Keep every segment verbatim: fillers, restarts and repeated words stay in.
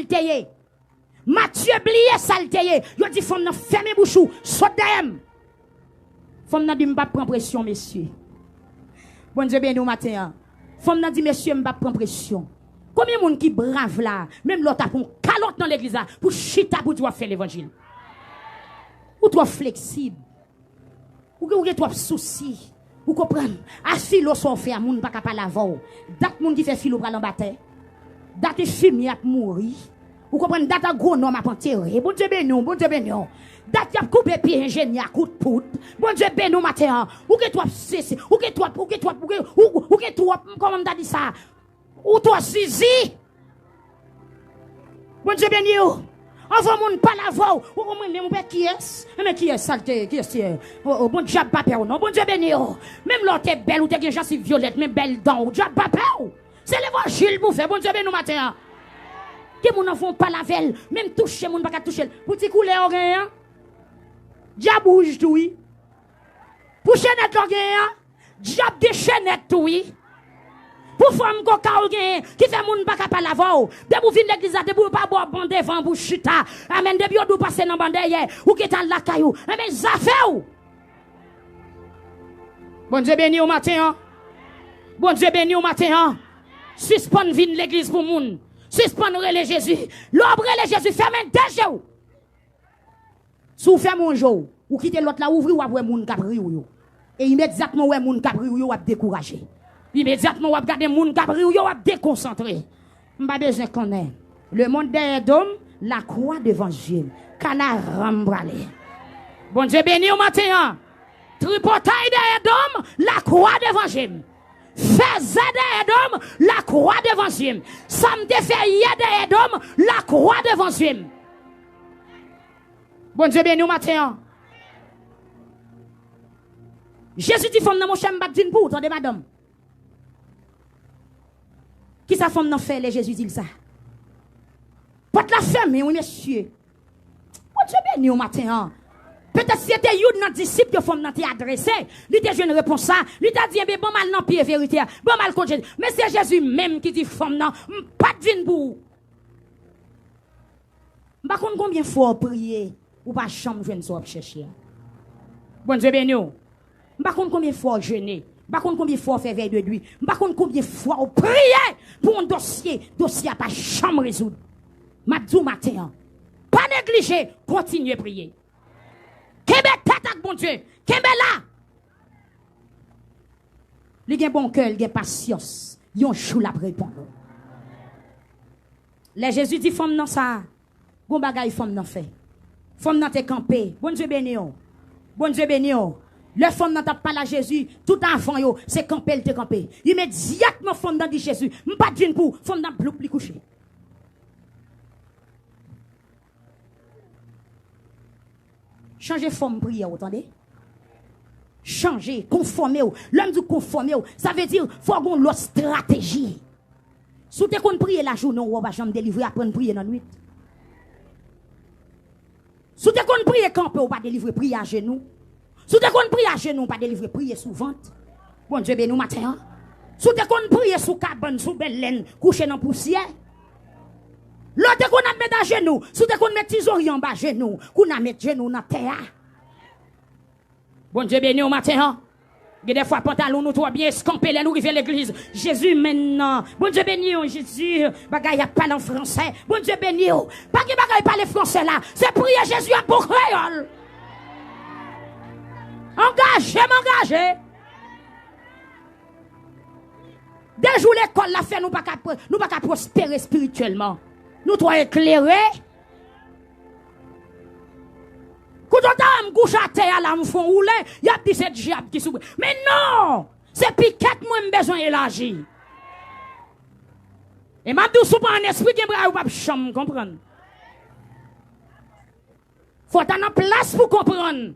te ye. Matye bliye sa l te ye. Yo di fanm nan, "Fèmen bouch ou, sot dèyè m." Fanm nan di, "M p ap pran presyon, mesye." Bondye beni w maten an. Fanm nan di, "Mesye, m p ap pran presyon." Konbyen moun ki brav la, menm lè w ta pran yon kalòt nan legliz la, pou chita pou di w ap fè levanjil? Ou twò fleksib. Ou gen, ou gen twòp sousi. Ou konprann? A filo sa w fè a, moun pa ka pale avè w. Dat moun ki fè filo pral anba tè. Dat enfimyè ap mouri. Ou konprann? Dat agwonòm ap antere. Bondye beni w, Bondye beni w. Dat y ap koupe pye enjenyè a kout poud. Bondye beni w maten an. Ou gen twòp sesi, ou gen twòp, ou gen twòp, ou gen, ou, ou gen twòp, kòman m ta di sa? Ou twò zizi. Bondye beni w. Anvan moun pale avè w, ou konn mwen menm ou pè kiyès? Enben kiyès sa l te ye? Kiyès te ye? O, o, bon, dyab pa pè w non. Bondye beni w. Menm lè w te bèl, ou te gen jansiv vyolèt, men bèl dan w, dyab pa pè w. Se levanjil pou fè. Bondye beni w maten an. Gen moun anvan w pale avè l, menm touche moun pa ka touche l. Pou ti koulè w genyen an, dyab wouj tou wi. Pou chenèt w genyen an, dyab gen chenèt tou wi. Pou fanm koka w genyen, ki fè moun pa ka pale avè w. Depi w vin legliz la, depi yo pa ba w ban devan pou w chita. Amèn. Depi yo di w pase nan ban dèyè, ou gentan al lakay ou. Enben zafè w. Bondye beni w maten an. Bondye beni w maten an. Sispann vin legliz pou moun. Sispann rele Jezi. Lè w ap rele Jezi, fèmen de je w. Si w fèmen yon je w, ou kite lòt la ouvri, w ap wè moun k ap ri w yo. E imedyatman w wè moun k ap ri w yo, w ap dekouraje. Imedyatman w ap gade moun k ap ri w yo, w ap dekonsantre. M pa bezwen konnen. Lemonn dèyè do m, lakwa devan je m. Kanaran m prale. Bondye beni w maten an. Tripotay dèyè do m, lakwa devan je m. Fèzè dèyè do m, lakwa devan je m. Sa m te fè yè dèyè do m, lakwa devan je m. Bondye beni w maten an. Jezi di fanm nan, "Monchè, m pa t vin pou ou, tande madanm." Kisa fanm nan fè lè Jezi di l sa? Pòt la fèmen, wi, mesye. Bondye beni w maten an. Petèt si se te youn nan disip yo fanm nan te adrese, li te jwenn repons sa, li ta di, "Enben, ban m al nan pye verite a, ban m al kot Jezi." Men se Jezi menm ki di fanm nan, "M pa t vin pou ou." M pa konn konbyen fwa w priye, ou pa janm jwenn sa w ap chèche a. Bondye beni w. M pa konn konbyen fwa w jene. M pa konn konbyen fwa w fè vèy de nwi. M pa konn konbyen fwa w priye pou yon dosye, dosye a pa janm rezoud. M ap di w maten an, pa neglije, kontinye priye. Kenbe tèt ak Bondye. Kenbe la. Li gen bon kè, li gen pasyans. Yon jou l ap reponn ou. Lè Jezi di fanm nan sa, gon bagay fanm nan fè. Fanm nan te kanpe. Bondye beni w. Bondye beni w. Lè fanm nan t ap pale a Jezi, tout avan yo, se kanpe l te kanpe. Imedyatman fanm nan di Jezi, "M pa t vin pou ou." Fanm nan bloup li kouche. Chanje fòm priyè w, tande. Chanje, konfòme w. Lè m di w konfòme w, sa vle di fò w gen yon lòt estrateji. Si w te konn priye lajounen, w wè w pa janm delivre, aprann priye nan nwit. Si w te konn priye kanpe, w pa delivre, priye ajenou. Si w te konn priye ajenou, w pa delivre, priye sou vant. Bondye beni w maten an. Si w te konn priye sou kabann, sou bèl lèn, kouche nan pousyè. Lè w te konn ap met ajenou, si w te konn met ti zòrye anba jenou, kounye a met jenou w nan tè a. Bondye beni w maten an. Gen de fwa pantalon nou twò byen eskanpe lè nou rive legliz. Jezi menm nan. Bondye beni w, Jezi. Bagay ap pale an fransè. Bondye beni w. Pa gen bagay pale fransè la. Se priye Jezi ap bon kreyòl. Angaje m angaje. De jou lekòl la fè nou pa ka, nou pa ka pwospere espirityèlman. Nou twò eklere. Kote w ta wè m kouche atè a la, m fè yon woule, y ap di se dyab ki sou mwen. Men non! Se pikèt mwen m bezwen elaji. E m ap di w, si w pa ann espri, gen bagay ou p ap janm konprann. Fò w ta nan plas pou konprann.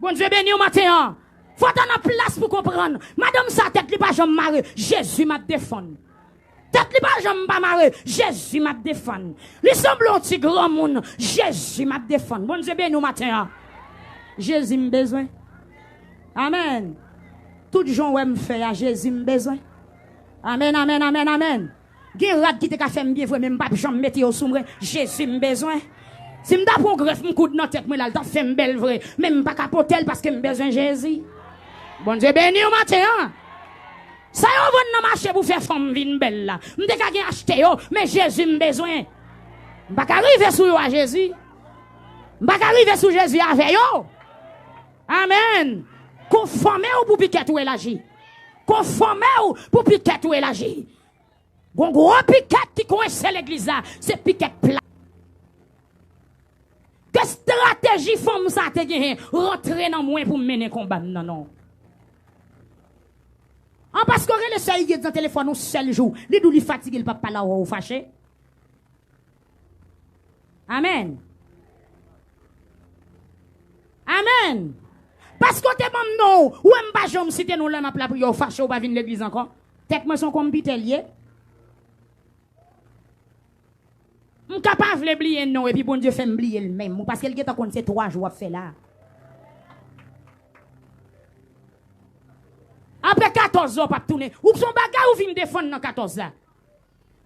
Bondye beni w maten an. Fò w ta nan plas pou konprann. Madanm sa tèt li pa janm mare. Jezi m ap defann. Tèt li pa janm pa mare. Jezi m ap defann. Li sanble yon ti granmoun. Jezi m ap defann. Bondye beni w maten an. Jezi m bezwen. Amèn. Tout jan w wè m fè a, Jezi m bezwen. Amèn, amèn, amèn, amèn. Gen rad ki te ka fè m byen vre, men m p ap janm mete yo sou mwen. Jezi m bezwen. Si m ta pran yon grèf m koud nan tèt mwen la, l t ap fè m bèl vre. Men m pa ka pote l paske m bezwen Jezi. Bondye beni w maten an. Sa yo vann nan mache pou fè fanm vin bèl la, m te ka gen achte yo, men Jezi m bezwen. M pa ka rive sou yo a Jezi. M pa ka rive sou Jezi avè yo. Amèn. Konfòme w pou pikèt ou elaji. Konfòme w pou pikèt ou elaji. Gon gwo pikèt ki kwense legliz la, se pikèt pla. Ke estrateji fanm sa te genyen rantre nan mwen pou m mennen konba m nan non. An paske w rele sè Iggy nan telefòn yon sèl jou, li di w li fatige, li p ap pale avè w, ou fache? Amèn. Amèn. Paske w te ban m non, ou wè m pa janm site non lè m ap lapriyè, ou fache, ou pa vin legliz ankò. Tèt mwen se yon konpitè l ye. M ka pa vle bliye non epi Bondye fè m bliye l menm, paske l gentan konn se twa jou w ap fè la. Apre katòz la, w p ap tounen. Ou se yon bagay ou vin defann nan katòz la.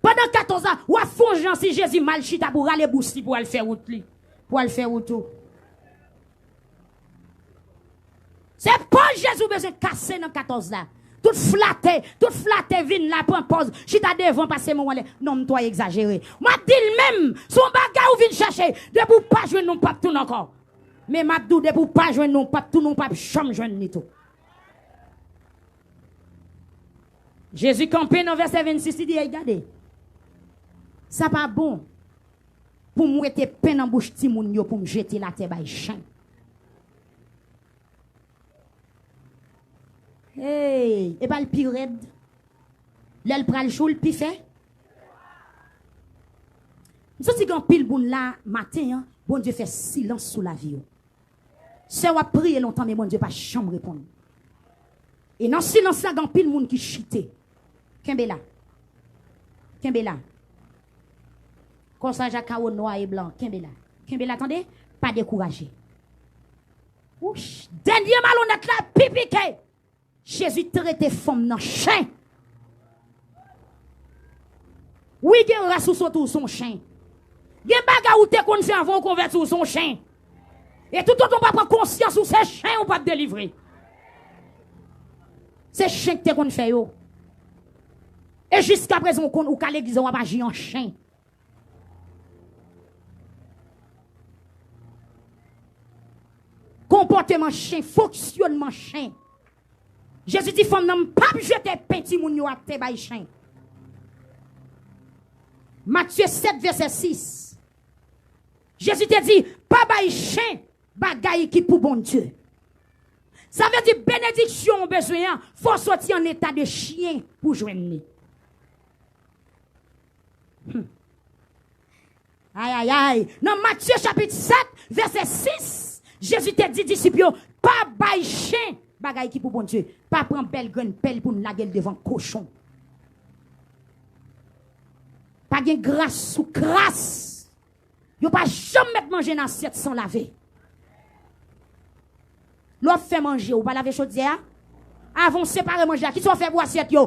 Pandan katòz la, w ap fè yon jan si Jezi mal chita pou rale bous li pou al fè wout li. Pou al fè wout ou. Se pòz Jezi w bezwen kase nan katòz la. Tout flatè, tout flatè vin la pran pòz, chita devan pase men w anlè. Non, m twò egzajere. M ap di l menm, se yon bagay ou vin chèche. Depi w pa jwenn nou, w p ap tounen ankò. Men m ap di w, depi w pa jwenn nou, w p ap tounen, w p ap janm jwenn li tou. Jezi kanpe nan vèsè vennsis, li di, ey, gade, sa pa bon pou m wete pen nan bouch timoun yo pou m jete l atè bay chen. Hey, e pa l pi rèd? Lè l pral jou, l pi fè. M santi gen anpil moun la, maten an, Bondye fè silans sou lavi yo. Sè, w ap priye lontan, men Bondye pa janm reponn. E nan silans la, gen anpil moun ki chite. Kenbe la. Kenbe la. Kòsaj a kawo nwa e blan, kenbe la. Kenbe la, tande, pa dekouraje. Wouch, dènye malonèt la pi pike. Jezi trete fanm nan chen. Wi, gen ras ou soti, ou se yon chen. Gen bagay ou te konn fè anvan ou konvèti, ou se yon chen. E toutotan ou pa pran konsyans ou se chen, ou p ap delivre. Se chen ki te konn fè yo. E jiskaprezan ou konn, ou ka legliz la, w ap aji an chen. Konpòteman chen, fonksyònman chen. Jezi di fanm nan, m p ap jete pen timoun yo atè bay chen. Matye sèt, vèsè sis. Jezi te di, pa bay chen bagay ki pou Bondye. Sa vle di benediksyon ou bezwen an, fò w soti an eta de chyen pou jwenn li. Hmm. Ay, ay, ay. Nan Matye chapit sèt, vèsè sis, Jezi te di disip yo, pa bay chen bagay ki pou Bondye. Pa pran bèl grenn pèl pou n lage l devan kochon. Pa gen gras sou kras. Yo pa janm met manje nan asyèt san lave. Lè w ap fè manje, ou pa lave chodyè a? Avan w separe manje a, kisa w fè pou asyèt yo?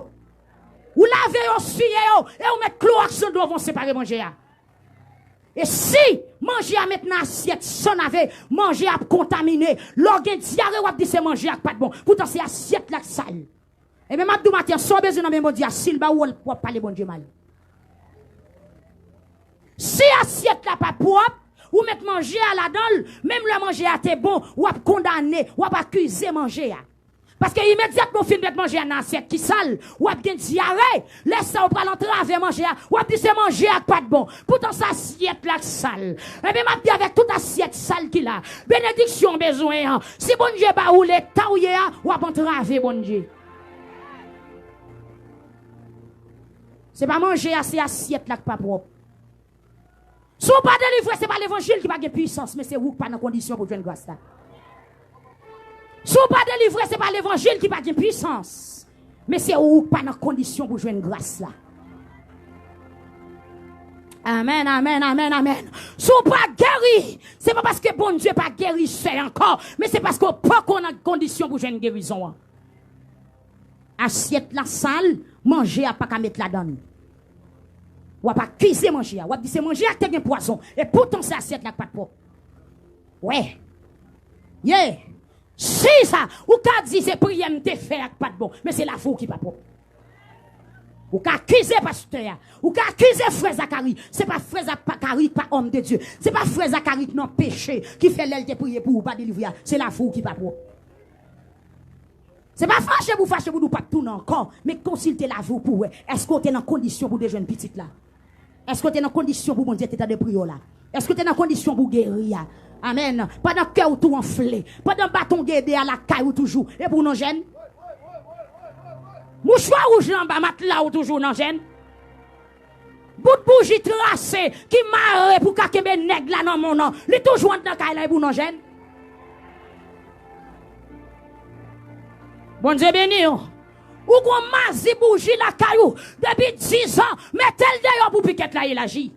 Ou lave yo, siye yo, e ou met klowòks nan dlo avan w separe manje a. E si manje a met nan asyèt san lave, manje a ap kontamine. Lè w gen dyare, w ap di se manje a k pa t bon. Poutan se asyèt la k sal. Ebyen, m ap di w maten an, sa w bezwen nan men Bondye a, si l ba ou l, w ap pale Bondye mal. Si asyèt la pa pwòp, ou met manje a ladan l, menm lè manje a te bon, w ap kondane, w ap akize manje a. Paske imedyatman w fin met manje a nan asyèt ki sal, w ap gen dyare. Lè sa a, ou pral antrave manje a, w ap di se manje a k pa t bon. Poutan se asyèt la k sal. Ebyen, m ap di avèk tout asyèt sal ki la, benediksyon w bezwen an, si Bondye ba ou leta w ye a, w ap antrave Bondye. Se pa manje a, se asyèt la k pa pwòp. Si w pa delivre, se pa levanjil ki pa gen pisans, men se ou k pa nan kondisyon pou jwenn gras la. Si w pa delivre, se pa levanjil ki pa gen pisans, men se ou k pa nan kondisyon pou jwenn gras la. Amèn, amèn, amèn, amèn. Si w pa geri, se pa paske Bondye pa gerisè ankò, men se paske w poko nan kondisyon pou jwenn gerizon an. Asyèt la sal, manje a pa ka met ladan l. W ap akize manje a. W ap di se manje a ki te gen pwazon. E poutan se asyèt la k pa t pwòp. Wè. Ye. Si sa, ou ka di se priyè m te fè a k pa t bon. Men se lavi w ki pa pwòp. Ou ka akize pastè a. Ou ka akize frè Zakari. Se pa frè Zakari ki pa òm de Dye. Se pa frè Zakari ki nan peche ki fè lè l te priye pou ou pa delivre a. Se lavi w ki pa pwòp. Se pa fache pou fache pou di w p ap tounen ankò, men konsilte lavi w pou wè. Èske w te nan kondisyon pou w te jwenn pitit la? Èske w te nan kondisyon pou Bondye te tande priyè w la? Èske w te nan kondisyon pou w geri a? Amèn. Pandan kè w tou anfle, pandan baton gede a lakay ou toujou, e pou w nan jèn? Mouchwa wouj la anba matla ou toujou nan jèn? Bout bouji trase ki mare pou ka kenbe nèg la nan men w nan, li toujou anndan kay la, e pou w nan jèn? Bondye beni w. Ou gon mazi bouji lakay ou depi diz an, mete l deyò pou pikèt la elaji.